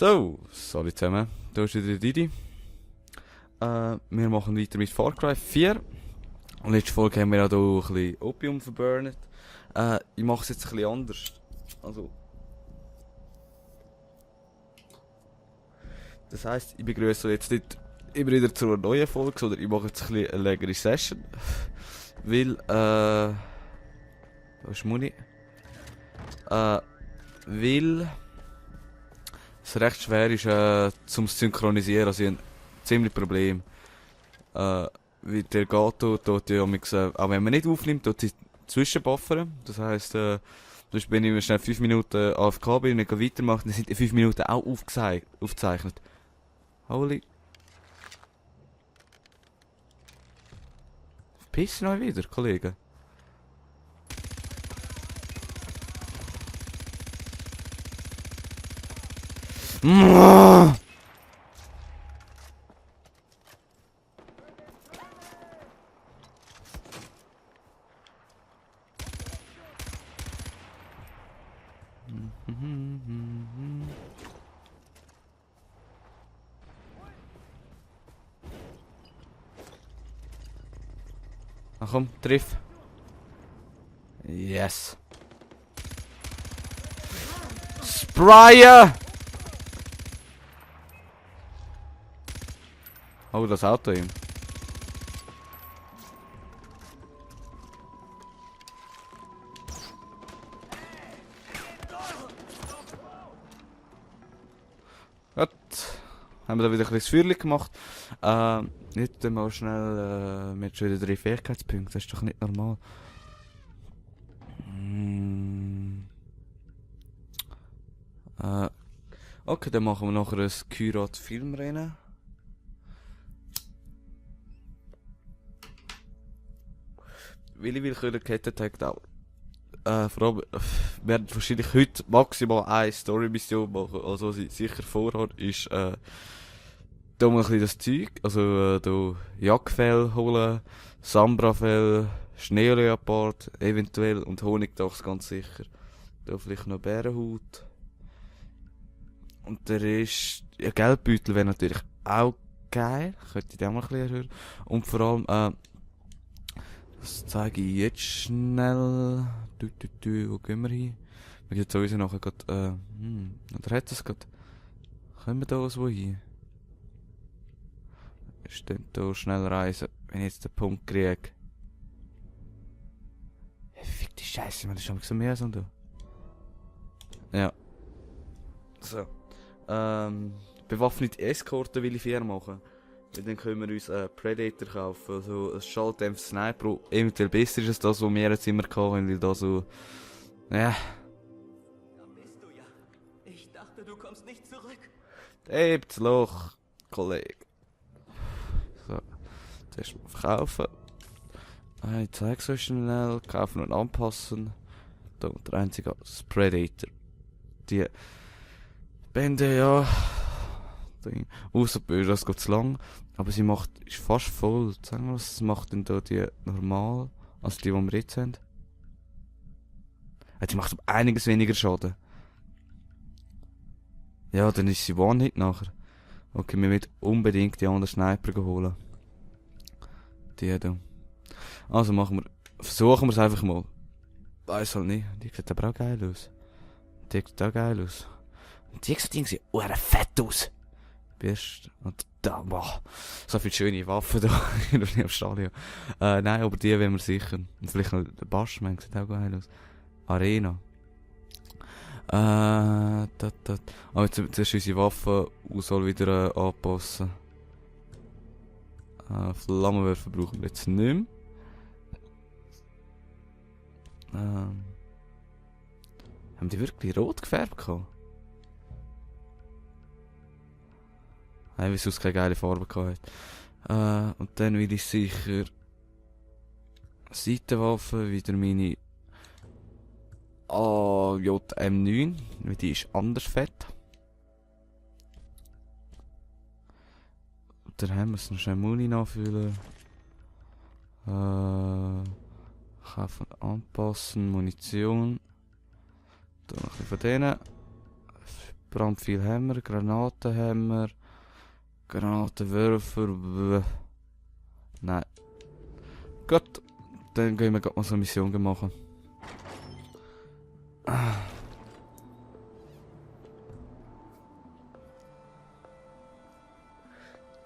So, sorry zusammen, da ist wieder der Didi. Wir machen weiter mit Far Cry 4. Und letzte Folge haben wir auch hier ein bisschen Opium verburnt. Ich mache es jetzt ein bisschen anders. Also, das heisst, ich begrüße jetzt nicht immer wieder zu einer neuen Folge, sondern ich mache jetzt ein bisschen eine längere Session. Weil, da ist Muni. Weil es recht schwer ist, zum Synchronisieren. Also ich habe ein ziemlich Problem. Weil der Gato tut ja auch wenn man nicht aufnimmt, tut sie zwischenbuffern. Das heisst, zum Beispiel, wenn ich schnell 5 Minuten AFK bin und nicht weitermache, dann sind die 5 Minuten auch aufgezeichnet. Holy. Verpiss noch wieder, Kollege. Ach komm, triff. Yes. Sprayen! Oh, das Auto ihm. Gut. Haben wir da wieder ein bisschen Feuerchen gemacht. Jetzt mal schnell mit schon wieder 3 Fähigkeitspunkte. Das ist doch nicht normal. Okay, dann machen wir nachher ein Kyrat Filmrennen. Weil ich will können Kettenteig dauern. Vor allem, wir werden wahrscheinlich heute maximal eine Story-Mission machen. Also, was ich sicher vorhabe, ist, da mal ein bisschen das Zeug, also, da Jagdfell holen, Sambrafell, Schneeleopard, eventuell, und Honigdachs ganz sicher. Da vielleicht noch Bärenhaut. Und der Rest, ja, Geldbeutel wäre natürlich auch geil. Könnte ich den mal ein bisschen erhöhen. Und vor allem, das zeige ich jetzt schnell. Wo gehen wir hin? Wir gehen sowieso nachher gerade, oder hat es gerade? Können wir da wo hin? Ich könnte da schnell reisen, wenn ich jetzt den Punkt kriege. Hey, fick die Scheiße, man, das ist schon so mehr da. Ja. So. Bewaffnete Eskorte will ich 4 machen. Und dann können wir uns Predator kaufen, also ein Schalldämpfer Sniper, eventuell besser ist als das, was wir jetzt immer hatten, weil da so... Ja. Da bist du ja. Ich dachte, du kommst nicht zurück. Ebt's Loch, Kollege. So, zuerst mal verkaufen. Ich zeig's euch schnell, kaufen und anpassen. Da, der einzige das Predator. Die Bände, ja... Außer böse, das geht zu lang. Aber sie ist fast voll. Sagen wir, was macht denn da die normal? Also die wir jetzt haben? Die macht einiges weniger Schaden. Ja, dann ist sie One-Hit nachher. Okay, wir müssen unbedingt die anderen Sniper holen. Die da. Also versuchen wir es einfach mal. Weiß halt nicht. Die sieht aber auch geil aus. Die sieht auch geil aus. Und die sehen fett aus. Und da, boah, so viele schöne Waffen da in am Stadion. Nein, aber die wollen wir sicher. Und vielleicht noch der Baschmann, sieht auch geil aus. Arena. Aber jetzt ist unsere Waffenauswahl wieder anpassen. Flammenwerfer brauchen wir jetzt nicht mehr. Haben die wirklich rot gefärbt gehabt? Weil es keine geile Farbe gehabt. Und dann will ich sicher Seitenwaffe, wieder meine AJM9, weil die ist anders fett. Und dann haben wir es noch schnell Muni nachfüllen. Kaufen, anpassen, Munition. Da noch ein bisschen von denen. Brandpfeil haben wir, Granaten haben wir, Granatenwerfer, nein. Gut, dann gehen wir gerade mal so eine Mission machen.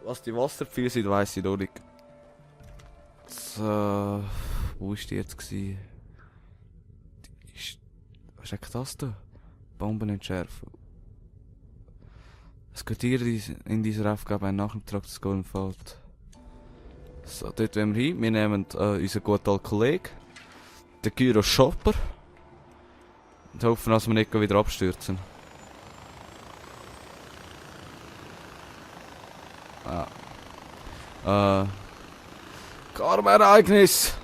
Was die Wasserpfeile sind, weiss ich noch nicht. So, wo ist die jetzt gsi? Was ist eigentlich das da? Bomben entschärfen. Es geht hier in dieser Aufgabe ein Nachtrag des Golden Feld. So, dort wollen wir hin. Wir nehmen unseren guten alten Kollegen, den Gyro Shopper. Und hoffen, dass wir nicht wieder abstürzen. Karma-Ereignis!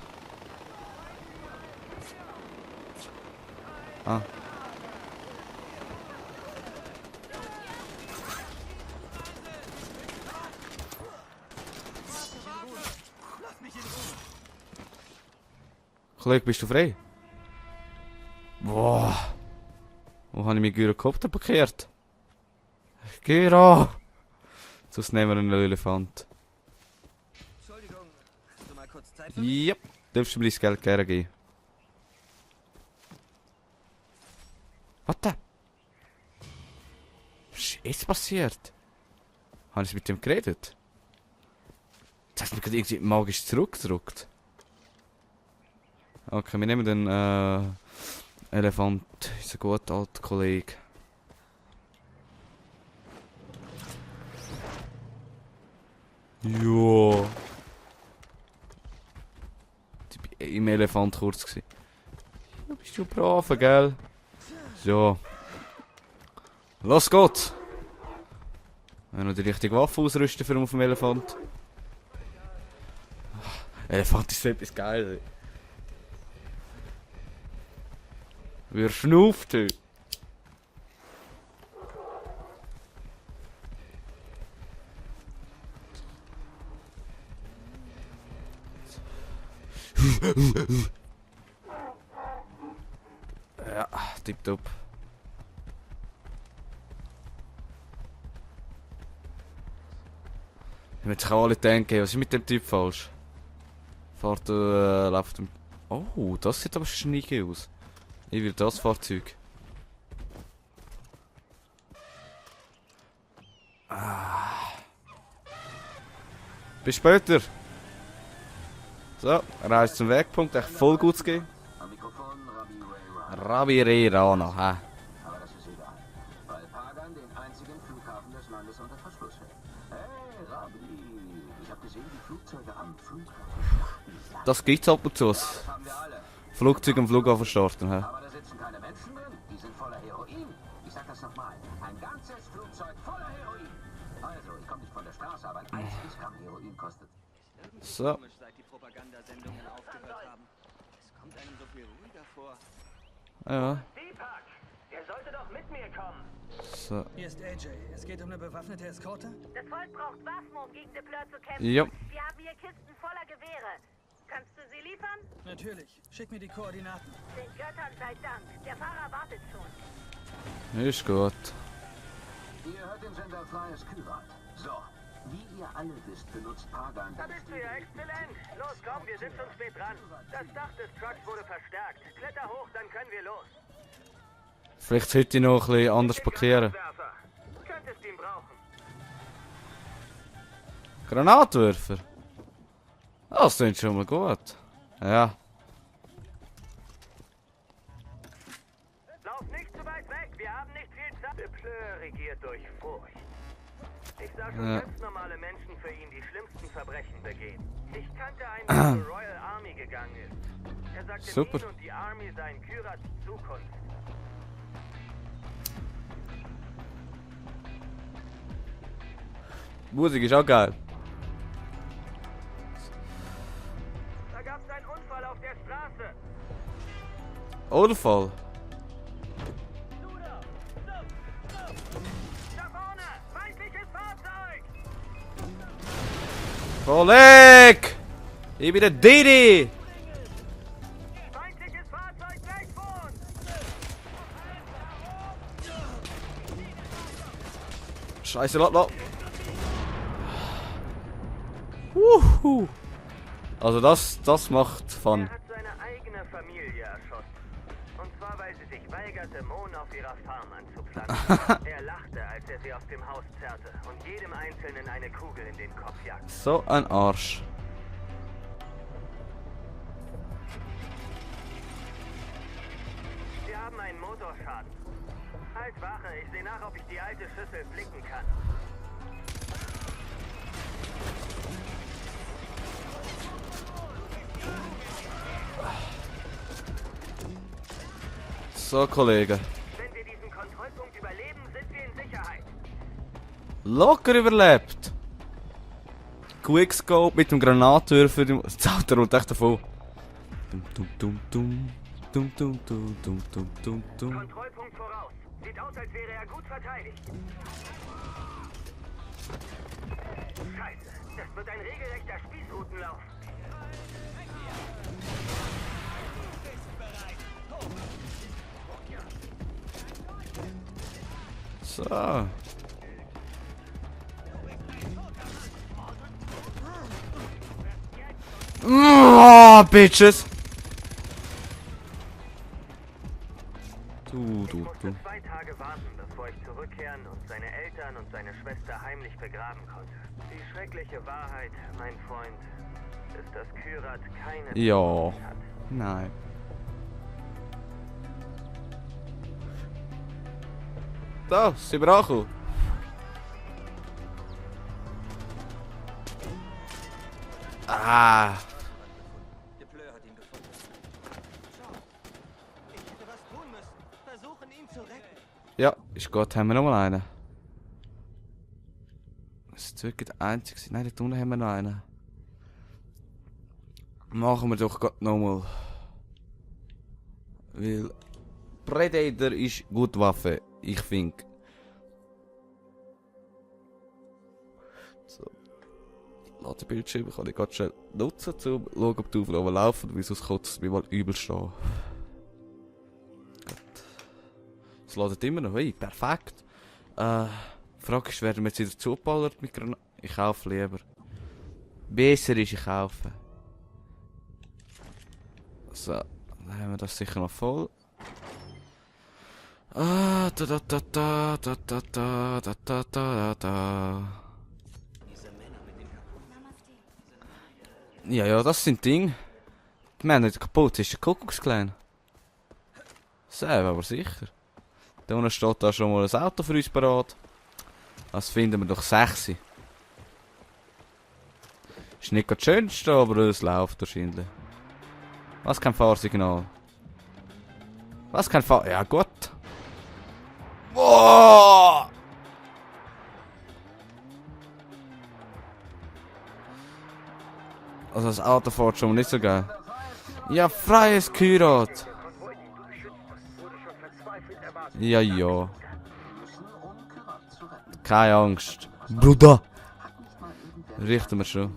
Ah. Kollege, bist du frei? Boah. Wo habe ich meinen Gyrokopter parkiert? Gyro! Sonst nehmen wir einen Elefant. Entschuldigung, hast du mal kurz Zeit? Yep, darfst du mir das Geld gerne geben. Was denn? Was ist jetzt passiert? Habe ich mit dem geredet? Jetzt hast du mich gerade irgendwie magisch zurückgedrückt. Okay, wir nehmen den Elefant, unser guter alter Kollege. Jo. Ich war im Elefant kurz gewesen. Du bist du brav, gell? So. Los geht's! Wir müssen noch die richtige Waffe ausrüsten für auf dem Elefant. Elefant ist so etwas geil. Wie er schnauft. Ja, tipptopp. Ich möchte sich auch alle denken, was ist mit dem Typ falsch? Fahrt läuft dem... Oh, das sieht aber schneeig aus. Ich will das Fahrzeug. Bis später. So, reist zum Wegpunkt, echt voll gut zu gehen. Am Mikrofon Rabi Ray Rana, hä? Aber das ist egal. Weil Pagan den einzigen Flughafen des Landes unter Verschluss hält. Hey, Rabi! Ich habe gesehen, die Flugzeuge am Flughafen starten. Das gibt's ab und zu. Das haben wir alle. Flugzeug am Flughafen starten, hä? Aber da sitzen keine Menschen drin. Die sind voller Heroin. Ich sag das nochmal. Ein ganzes Flugzeug voller Heroin. Also, ich komme nicht von der Straße, aber ein einziges Gramm Heroin kostet. So. Komisch, seit die Propagandasendungen aufgehört haben. Es kommt einem so viel ruhiger vor. Ja. Deepak, ihr solltet doch mit mir kommen. So. Hier ist AJ. Es geht um eine bewaffnete Eskorte? Das Volk braucht Waffen, um gegen die Plör zu kämpfen. Ja. Wir haben hier Kisten voller Gewehre. Kannst du sie liefern? Natürlich. Schick mir die Koordinaten. Den Göttern sei Dank. Der Fahrer wartet schon. Ist gut. Ihr hört den Sender Flyers Kühlwald. So, wie ihr alle wisst, benutzt Pagan... Da bist du ja exzellent. Los, komm, wir sind schon spät dran. Das Dach des Trucks wurde verstärkt. Kletter hoch, dann können wir los. Vielleicht sollte ich noch ein bisschen anders parkieren. Granatwerfer. Könntest ihn brauchen. Granatwerfer? Das klingt schon mal gut. Ja. Lauf nicht zu weit weg, wir haben nicht viel Zeit. Der Pleur regiert durch Furcht. Ich sah schon ganz normale Menschen für ihn die schlimmsten Verbrechen begehen. Ich kannte einen, der zur Royal Army gegangen ist. Er sagte, Super. ihn und die Army seien Kyrats Zukunft. Musik ist auch geil. Da gab es einen Unfall auf der Straße. Unfall. Da vorne! Feindliches Fahrzeug! Kollege! Ich bin der Didi! Feindliches Fahrzeug gleich vor uns! Scheiße, lass. Wuhu. Also das macht Fun. Er hat seine eigene Familie erschossen. Und zwar, weil sie sich weigerte, Mohn auf ihrer Farm anzupflanzen. Er lachte, als er sie aus dem Haus zerrte und jedem Einzelnen eine Kugel in den Kopf jagte. So ein Arsch. Wir haben einen Motorschaden. Halt Wache, ich sehe nach, ob ich die alte Schüssel blicken kann. So, Kollege. Wenn wir diesen Kontrollpunkt überleben, sind wir in Sicherheit. Locker überlebt. Quickscope mit dem Granatwerfer. Das Auto rollt echt davon. Kontrollpunkt voraus. Sieht aus, als wäre er gut verteidigt. Scheiße, das wird ein regelrechter Spießrutenlauf. So. Oh, Bitches. Ich musste 2 Tage warten, bevor ich zurückkehren und seine Eltern und seine Schwester heimlich begraben konnte. Die schreckliche Wahrheit, mein Freund, ist, dass Kyrat keine Ja. Zukunft hat. Nein. Da, sind wir angekommen. Ah. Der Pleur hat ihn gefunden. Ich hätte was tun müssen. Versuchen, ihn zu retten. Ja, ist gut, haben wir noch mal einen. Das ist wirklich der einzige. Nein, da unten haben wir noch einen. Machen wir doch gerade noch mal. Weil Predator ist eine gute Waffe, ich finde. So. Ladebildschirm kann ich gerade schnell nutzen, um zu schauen, ob die Aufnahmen laufen, weil sonst kotzt es mir mal übel stehen. Es ladet immer noch, hey, perfekt. Frage ist, werden wir jetzt wieder zugeballert mit Granaten? Ich kaufe lieber. Besser ist, ich kaufe. So, dann haben wir das sicher noch voll. Ah, da da da da da da da da da da da. Ja, das sind Dinge. Die Männer sind kaputt, das ist der Kuckucksklan. Sehr, aber sicher. Da unten steht da schon mal ein Auto für uns parat. Das finden wir doch sexy. Ist nicht das Schönste, aber es läuft wahrscheinlich. Was kein Fahrsignal? Was kein Fahr... Ja gut. Boah! Also das Auto fährt schon mal nicht so geil. Ja, freies Kyrat. Ja, ja. Keine Angst. Bruder. Richten wir schon.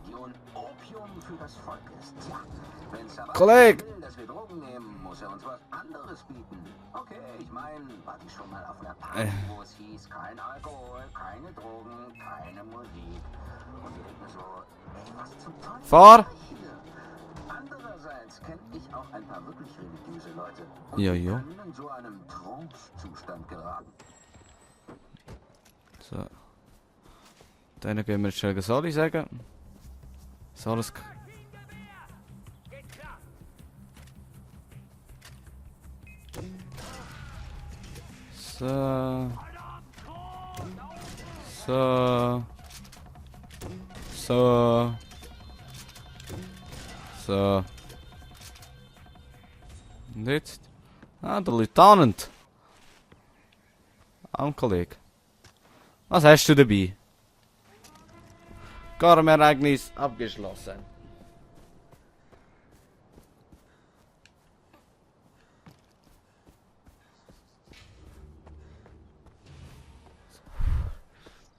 Opium für das Volk ist. Tja, wenn's aber Kollege! will, dass wir Drogen nehmen, muss er uns was anderes bieten. Okay, ich meine, war die schon mal auf einer Party, wo es hieß, kein Alkohol, keine Drogen, keine Musik. Und ich denke mir so, ey, was zum Teufel Fahr! ist hier? Andererseits kenne ich auch ein paar wirklich religiöse Leute. Und Ja, die ja. können in so einem Trance-Zustand geraten. So. Dann gehen wir schnell Sali sagen. So alles. So. So. So. So. Und jetzt? Ah, der Lieutenant. Ein Kollege. Was hast du dabei? Karmereignis abgeschlossen.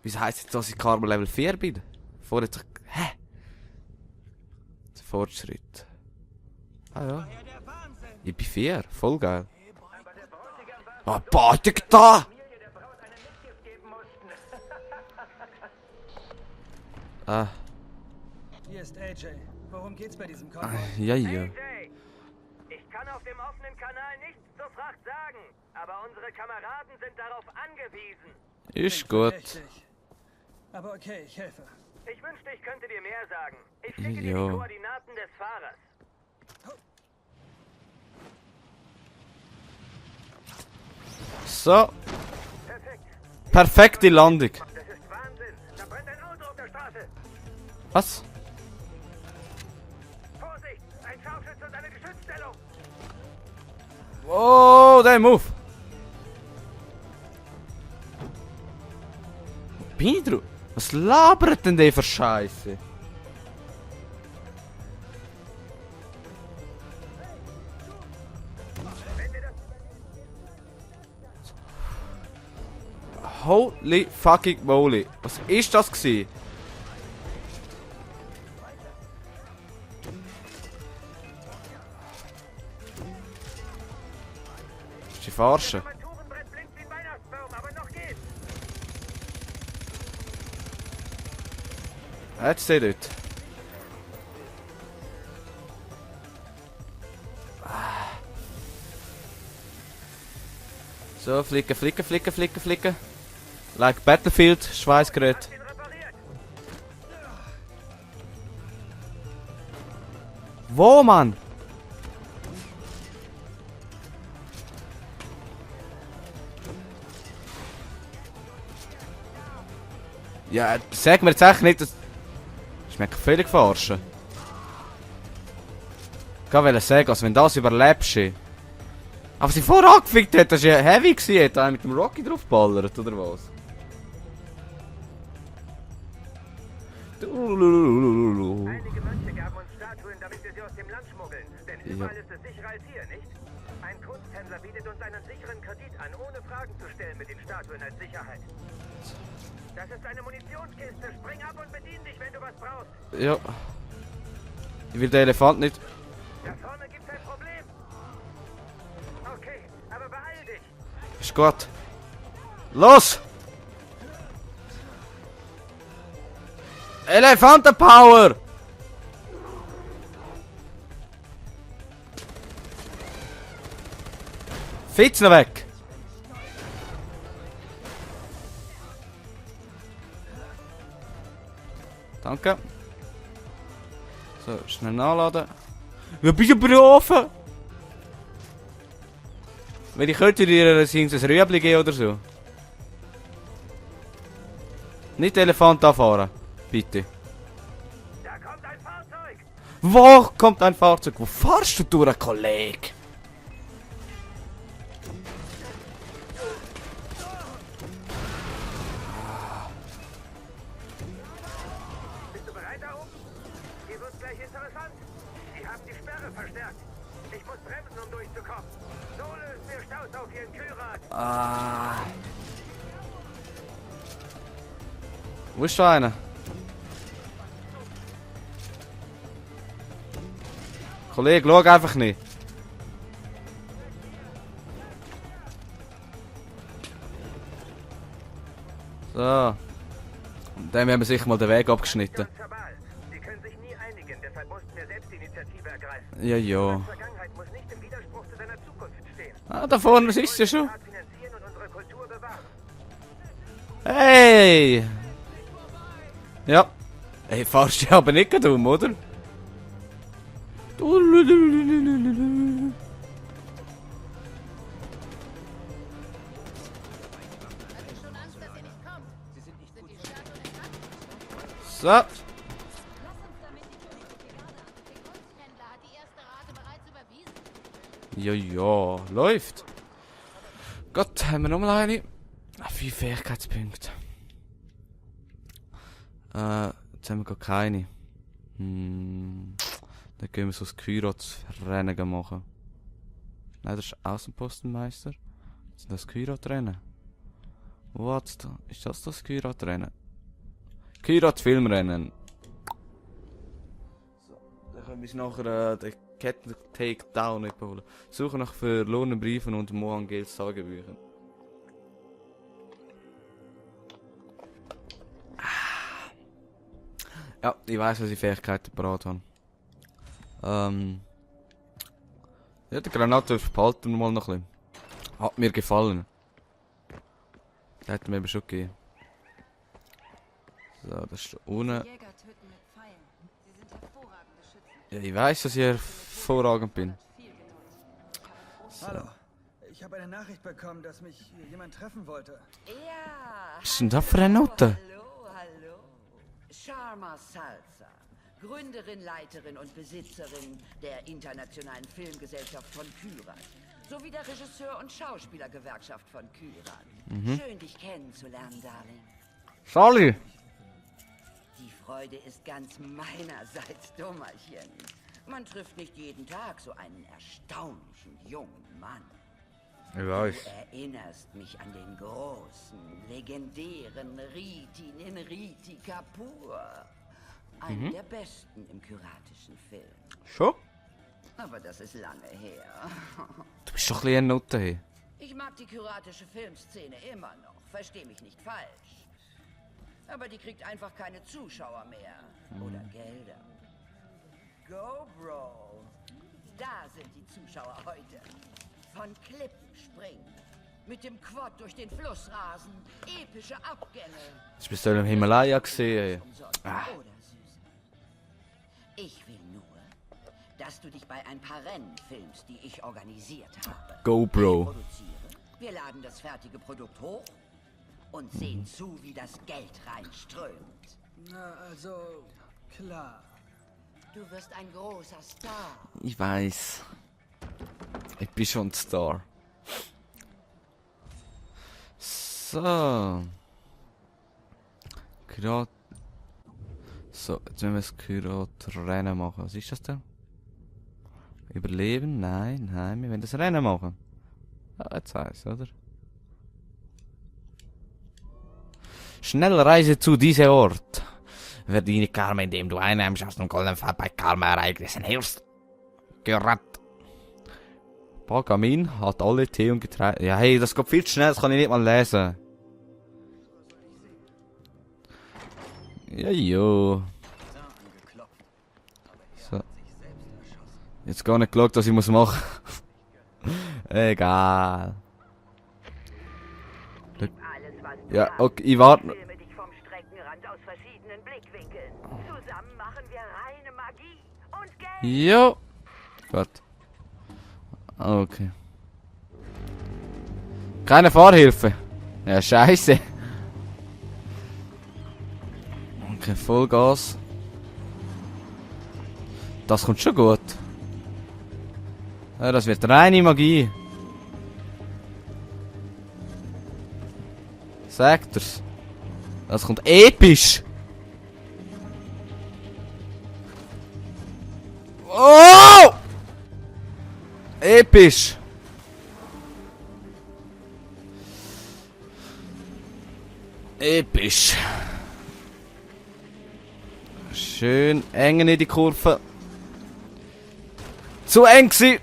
Wieso heisst jetzt, dass ich Karma Level 4 bin? Vorher doch... Hä? Der Fortschritt. Ah ja. Ich bin 4. Voll geil. Ah, Party da! Ah, Hier ist AJ. Worum geht's bei diesem Konvoi? ja, ja. AJ, ich kann auf dem offenen Kanal nichts zur Fracht sagen, aber unsere Kameraden sind darauf angewiesen. Ist gut. Verdächtig. Aber okay, ich helfe. Ich wünschte, ich könnte dir mehr sagen. Ich schicke dir Jo. die Koordinaten des Fahrers. So, Perfekt. perfekte Landung. Das ist Wahnsinn. Da brennt ein Auto auf der Straße. Was? Vorsicht, ein Scharfschütze und eine Geschützstellung. Oh, der Move. Bin ich drauf? Was labert denn der für Scheiße? Holy fucking moly. Was ist das gewesen? Ist die Verarsche? Armaturenbrett blinkt wie ein Weihnachtsbaum, aber noch geht's. Jetzt steht dort. So, flicken, flicken, flicken, flicken, flicken. Like Battlefield, Schweißgerät. Den repariert. Wo, Mann? Ja, sag mir jetzt echt nicht, dass... Ich mich völlig verarschen. Ich wollte sagen, als wenn das überlebst. Aber sie vorher angefickt hat, das war ja heavy gewesen, hat er mit dem Rocky draufgeballert, oder was? Einige Mönche gaben uns Statuen, damit wir sie aus dem Land schmuggeln. Denn überall ist es sicherer als hier, nicht? Ein Kunsthändler bietet uns einen sicheren Kredit an, ohne Fragen zu stellen mit den Statuen als Sicherheit. Das ist eine Munitionskiste. Spring ab und bedien dich, wenn du was brauchst. Ja. Ich will den Elefant nicht. Da vorne gibt's ein Problem. Okay, aber beeil dich. Ist gut. Los! Elefantenpower! Fitzen weg! Danke. So, schnell nachladen. Ja, bist du berufen? Wenn ich könnte dir ein Rüebli geben oder so. Nicht den Elefant anfahren. Bitte. Da kommt ein Fahrzeug. Wo kommt ein Fahrzeug? Wo fahrst du durch, Kollege? Bist du bereit da oben? Hier wird's gleich interessant. Sie haben die Sperre verstärkt. Ich muss bremsen, um durchzukommen. So lösen wir Staus auf ihren Kühlrad. Ah. Wo ist da einer? Kollege, schau einfach nicht. So. Und dann haben wir sicher mal den Weg abgeschnitten. Sie können sich nie einigen, deshalb mussten wir selbst die Initiative ergreifen. Ja, ja. Die Vergangenheit muss nicht im Widerspruch zu seiner Zukunft stehen. Ah, da vorne ist ja schon. Staat finanzieren und unsere Kultur bewahren. Hey! Ja. Hey, fahrst du aber nicht um, oder? Schon Angst, dass ihr nicht kommt. Sind die Statuen intakt? So. Lass uns damit die Brigade ab. Der Kunsthändler hat die erste Rate bereits überwiesen. Ja, ja. Läuft. Gott, haben wir nochmal eine? 5 Fähigkeitspunkte. Jetzt haben wir gar keine. Dann gehen wir so das Kyrat-Rennen machen. Nein, das ist Außenpostenmeister. Das ist das Kyrat-Rennen. Was da? Ist das Kyrat-Rennen? Kyrat-Filmrennen. So, dann können wir uns nachher den Ketten Takedown abholen. Suche nach verlorenen Briefen und Mohangels Tagebüchern. Ja, ich weiss, was ich Fähigkeiten parat habe. Ja, der Granate behalten wir mal noch ein bisschen. Hat mir gefallen. Der hat mir eben schon gegeben. So, das ist da unten. Jäger töten mit Pfeilen. Sie sind hervorragende Schützen. Ja, ich weiss, dass ich hervorragend bin. Viel Geduld. Hallo. Ich habe eine Nachricht bekommen, dass mich jemand treffen wollte. Ja. Was ist denn das für eine Note? Hallo. Sharma Salsa, Gründerin, Leiterin und Besitzerin der Internationalen Filmgesellschaft von Kyrat, sowie der Regisseur- und Schauspielergewerkschaft von Kyrat. Schön, dich kennenzulernen, Darling. Sally! Die Freude ist ganz meinerseits, Dummerchen. Man trifft nicht jeden Tag so einen erstaunlichen jungen Mann. Ich Du weiß. erinnerst mich an den großen, legendären Riti Ninriti Kapoor. Einen der besten im kyratischen Film. Schon? Aber das ist lange her. Du bist doch ein bisschen eine Note hier. Ich mag die kyratische Filmszene immer noch. Versteh mich nicht falsch. Aber die kriegt einfach keine Zuschauer mehr. Oder Gelder. Go, Bro. Da sind die Zuschauer heute. Von Klippen springen. Mit dem Quad durch den Fluss rasen. Epische Abgänge. Jetzt bist du im Himalaya gesehen. Umsonst. Oder süßer. Ich will nur, dass du dich bei ein paar Rennen filmst, die ich organisiert habe. GoPro. Ich produziere, wir laden das fertige Produkt hoch und sehen zu, wie das Geld reinströmt. Na, also, klar. Du wirst ein großer Star. Ich weiß. Ich bin schon ein Star. So. Kyrat. So, jetzt müssen wir das Kyrat-Rennen machen. Was ist das denn? Überleben? Nein, nein, wir wollen das Rennen machen. Ja, jetzt heißt oder? Schnellreise zu diesem Ort. Verdiene Karma, indem du einheimisch aus dem goldenen Pfad bei Karma-Ereignissen hilfst. Kyrat. Pergamin hat alle Tee und Getreide. Ja, hey, das geht viel zu schnell, das kann ich nicht mal lesen. Ja, jo. So. Jetzt gar nicht geschaut, was ich muss machen. Egal. Alles, was du Ja, hast. okay, ich warte. Filme dich vom Streckenrand aus verschiedenen Blickwinkeln. Zusammen machen wir reine Magie und Geld. Jo. Gut. Okay. Keine Fahrhilfe. Ja, scheiße. Okay, Vollgas. Das kommt schon gut. Ja, das wird reine Magie. Sagt er's. Das kommt episch. Oh! Episch. Episch. Schön eng in die Kurve. Zu eng gsi.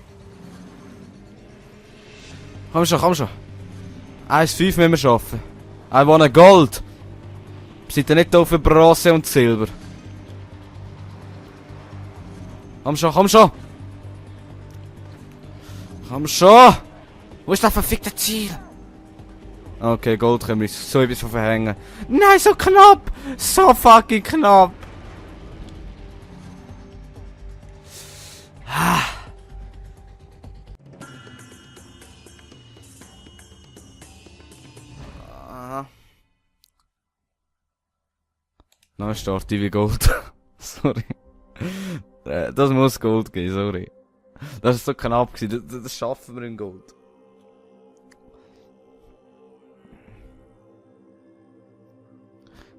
Komm schon, komm schon. 1,5 müssen wir schaffen. I want a Gold. Seid ihr nicht da für Bronze und Silber? Komm schon, komm schon. Komm schon. Wo ist das verfickte Ziel? Okay, Gold können wir so etwas von verhängen. Nein, so knapp. So fucking knapp. Nein, starte ich wie Gold. Sorry. Das muss Gold geben, sorry. Das ist so knapp gewesen, das schaffen wir in Gold.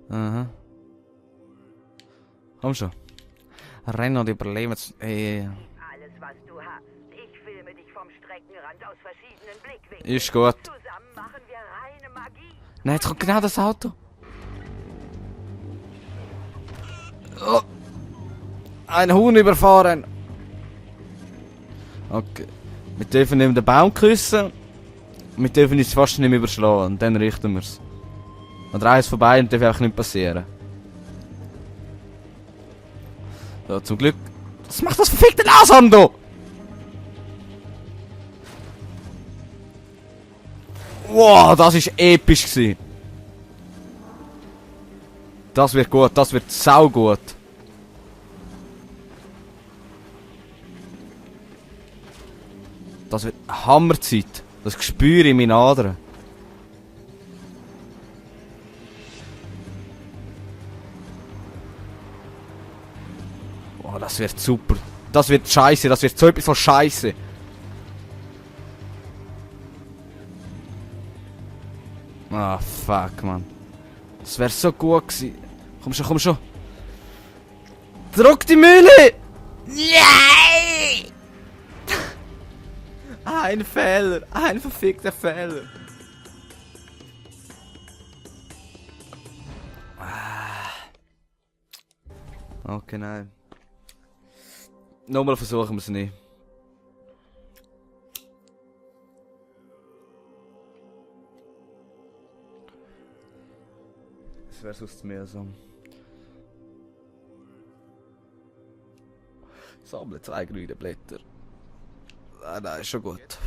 Aha. Komm schon. Rennen und überleben. Alles, was du hast. Ich filme dich vom Streckenrand aus verschiedenen Blickwinkeln. Ist gut. Zusammen machen wir reine Magie. Nein, jetzt kommt genau das Auto. Oh. Ein Huhn überfahren. Okay. Wir dürfen nicht den Baum küssen. Wir dürfen uns fast nicht mehr überschlagen. Und dann richten wir es. Oder eins vorbei und darf einfach nicht passieren. So, zum Glück. Was macht das verfickte Nashorn da? Wow, das ist episch gewesen. Das wird gut, das wird sau gut. Das wird Hammerzeit. Das spüre ich in meinen Adern. Oh, das wird super. Das wird scheiße, das wird so etwas von scheiße. Ah, fuck, man. Das wäre so gut gewesen. Komm schon, komm schon. Druck die Mühle! Nein! Ein Fehler, ein verfickter Fehler. Okay, nein. Nochmal versuchen wir es nicht. Das wäre sonst mehr so. Sammle 2 grüne Blätter. Ah, nein, ist schon gut.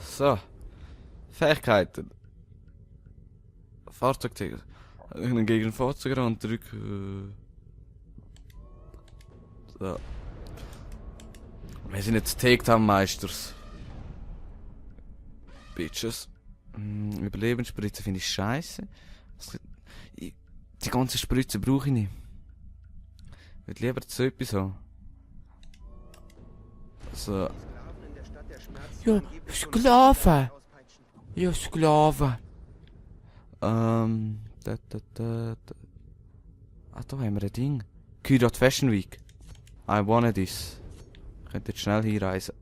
So. Fähigkeiten. Fahrzeugtiger. Irgendeinen gegen ein Fahrzeug ran drücken. So. Wir sind jetzt Takedown-Meisters. Bitches. Überlebensspritze finde ich scheiße. Die ganze Spritze brauche ich nicht. Ich würde lieber so etwas haben. So. Ja, Sklaven! Ja, Sklaven! Ah, da haben wir ein Ding. Kyrat Fashion Week. I wanna this. Ich könnte jetzt schnell hinreisen.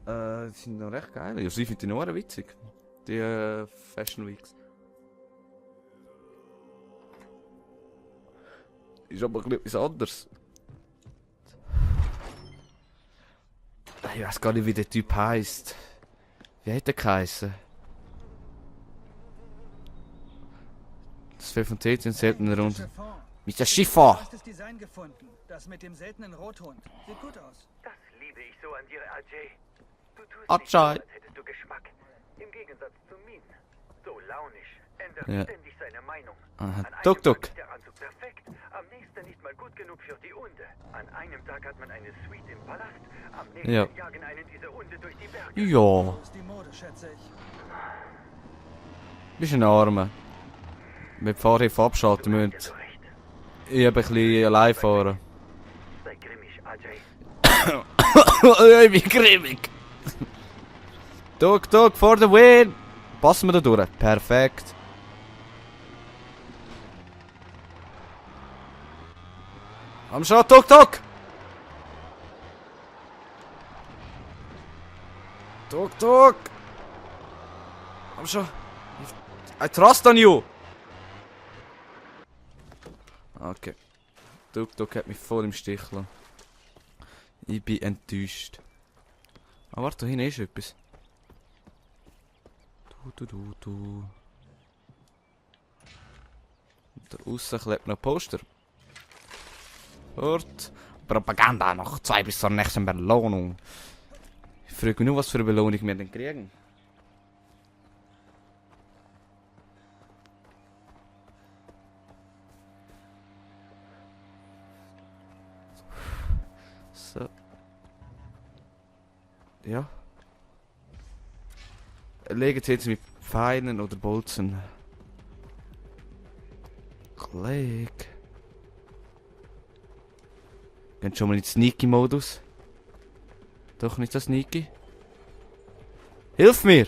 Die sind noch recht geil. Ja, sie finden die noch witzig. Die Fashion Weeks. Ist aber etwas anderes. Ich weiß gar nicht, wie der Typ heisst. Wie hat der geheißen? Das Fell von T sind seltener und... Mr. Schiffer! Du hast das Design gefunden. Das mit dem seltenen Rothund. Sieht gut aus. Das liebe ich so an dir, Ajay. Du tust nicht Ajay. so, als hättest du Geschmack. Im Gegensatz zu Min. So launisch. Ändert Ja. ständig seine Meinung. Aha. An einem Tuk, tuk. Tag ist der Anzug perfekt, am nächsten nicht mal gut genug für die Hunde. An einem Tag hat man eine Suite im Palast, am nächsten Ja. jagen einen diese Hunde durch die Berge. Ja. So ist die Mode, schätze ich. Bist ein Armer. Mit Fahrhilfe abschalten Ja, müssen. so recht. Ich habe ein bisschen allein fahren. Sei grimmig, Ajay. Ich bin grimmig. Tuk, for the win. Passen wir da durch. Perfekt. Am schon, tuk. Tuk. Am schon. I trust on you. Okay. Tuk hat mich voll im Stich gelassen. Ich bin enttäuscht. Ah, warte, da hinten ist etwas. Du. Da aussen klebt noch ein Poster. Dort. Propaganda noch 2 bis zur nächsten Belohnung. Ich frage mich nur, was für eine Belohnung wir denn kriegen. So. Ja. Legen Sie jetzt mit Pfeilen oder Bolzen. Klick. Gehen schon mal in den Sneaky-Modus. Doch nicht so sneaky. Hilf mir!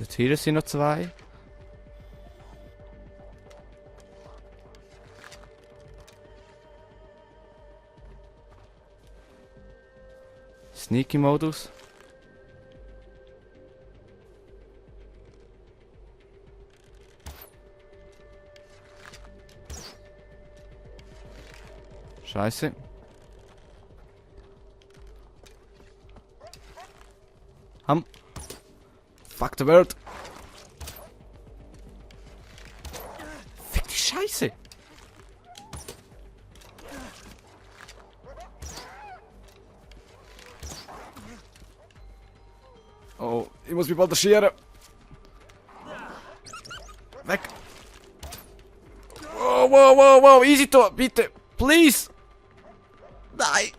Dort hier sind noch 2. Sneaky-Modus. Scheiße. Fuck the world. Fick die Scheiße. Oh, ich muss mich bandagieren. Weg. Oh, wow, wow, wow. Easy to, bitte. Please. Nein.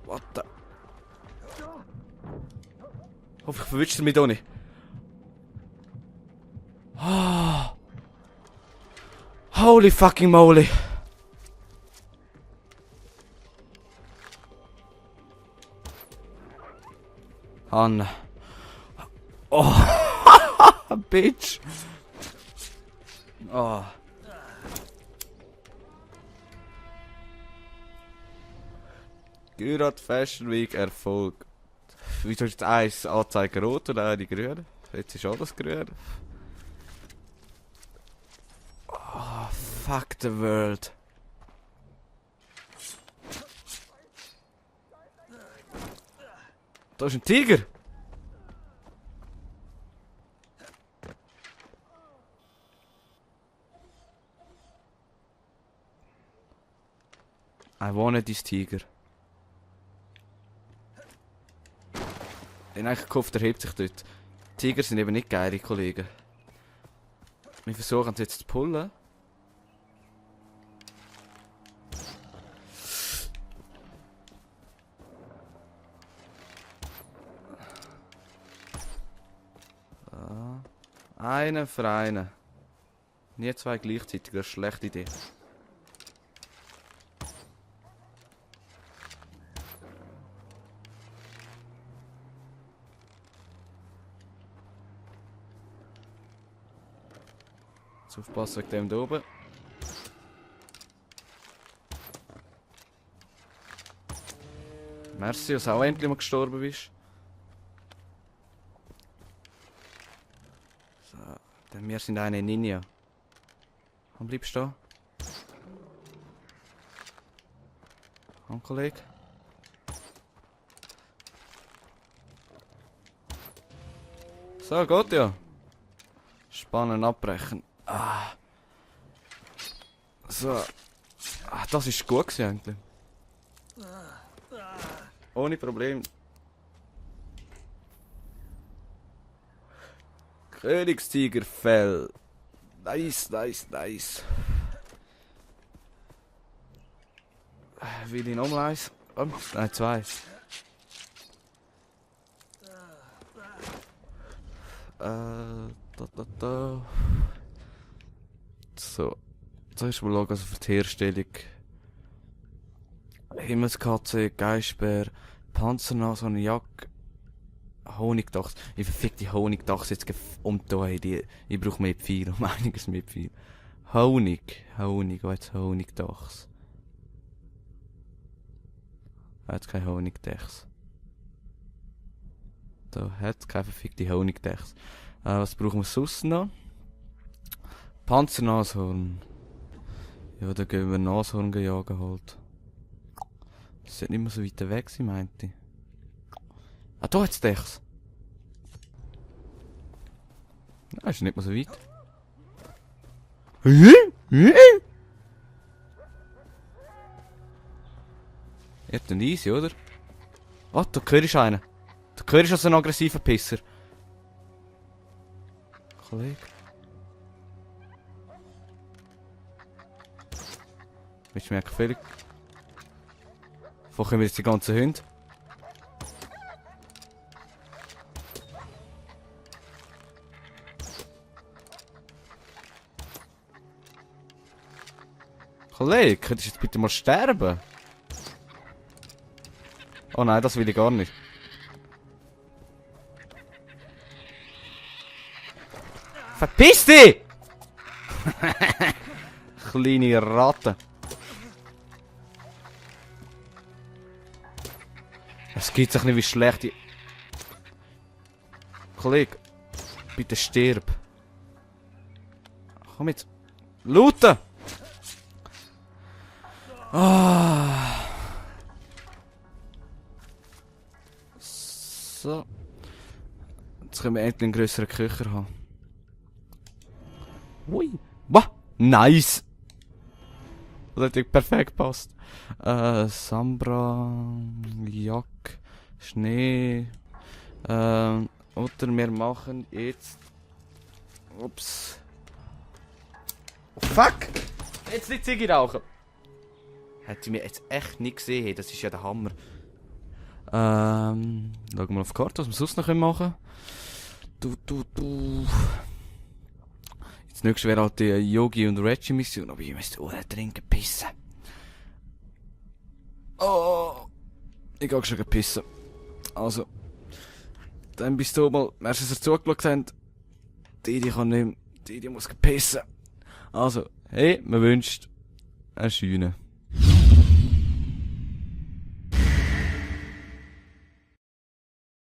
What the? Hoffentlich verwünscht er mich da nicht. Ah. Holy fucking moly. Hanna. Oh. Bitch. Oh. Gyrat Fashion Week Erfolg. Wieso ist jetzt eins Anzeige rot und eine grün? Jetzt ist alles grün. Oh, fuck the world. Da ist ein Tiger. I wanted this Tiger. Ich habe eigentlich gehofft, er hebt sich dort. Tiger sind eben nicht geile Kollegen. Wir versuchen es jetzt zu pullen. Einen für einen. Nie zwei gleichzeitig, das ist eine schlechte Idee. Jetzt aufpassen wegen dem da oben. Merci, dass du auch endlich mal gestorben bist. So, denn wir sind eine Ninja. Warum bleibst du da? Komm, Kollege. So, geht ja. Spannen abbrechen. Ah. So. Ah, das ist gut gewesen, eigentlich. Ohne Problem. Königstigerfell. Nice, nice, nice. Will ich nochmal eins? Oh, nein, zwei. Da. So. Zuerst mal schauen, also für die Herstellung. Himmelskatze, Geistbär, Panzernase und Jacke. Honigdachs. Ich verfick die Honigdachs jetzt umdrehen. Ich brauche mehr Pfeil, um einiges mehr Pfeil. Honig, wo jetzt Honigdachs? Hat kein Honigdachs. Da hat keine verfickte Honigdachs. Was brauchen wir sonst noch? Panzernashorn. Ja, da gehen wir Nashorn jagen halt. Das sollte nicht mehr so weit weg sein, meinte ich. Ah, da hat's Dachs. Nein, ist nicht mehr so weit. Ihr habt den easy, oder? Ah, da hörst du einen. Da hörst du so einen aggressiven Pisser. Kollege. Willst du mir gefällig? Wo kommen wir jetzt die ganzen Hunde? Kollege, könntest du jetzt bitte mal sterben? Oh nein, das will ich gar nicht. Verpiss dich! Kleine Ratte. Es gibt sich nicht, wie schlecht die... Kollege, bitte stirb. Komm jetzt. Looten! Ah. So. Jetzt können wir endlich einen grösseren Köcher haben. Ui. Wah! Nice! Das hat perfekt passt. Sambra, Jack, Schnee. Oder wir machen jetzt. Ups. Oh, fuck! Jetzt nicht Ziggy rauchen. Hätte ich mir jetzt echt nicht gesehen. Hey, das ist ja der Hammer. Schauen wir mal auf die Karte, was wir sonst noch machen können. Jetzt nächstes wäre halt die Yogi und Reggie Mission, aber ich müsste auch trinken, pissen. Oh, ich gehe schon pissen. Also, dann bist du mal, merkst du, dass ihr zugeschaut habt. Die kann nicht mehr, die muss pissen. Also, hey, man wünscht einen schönen.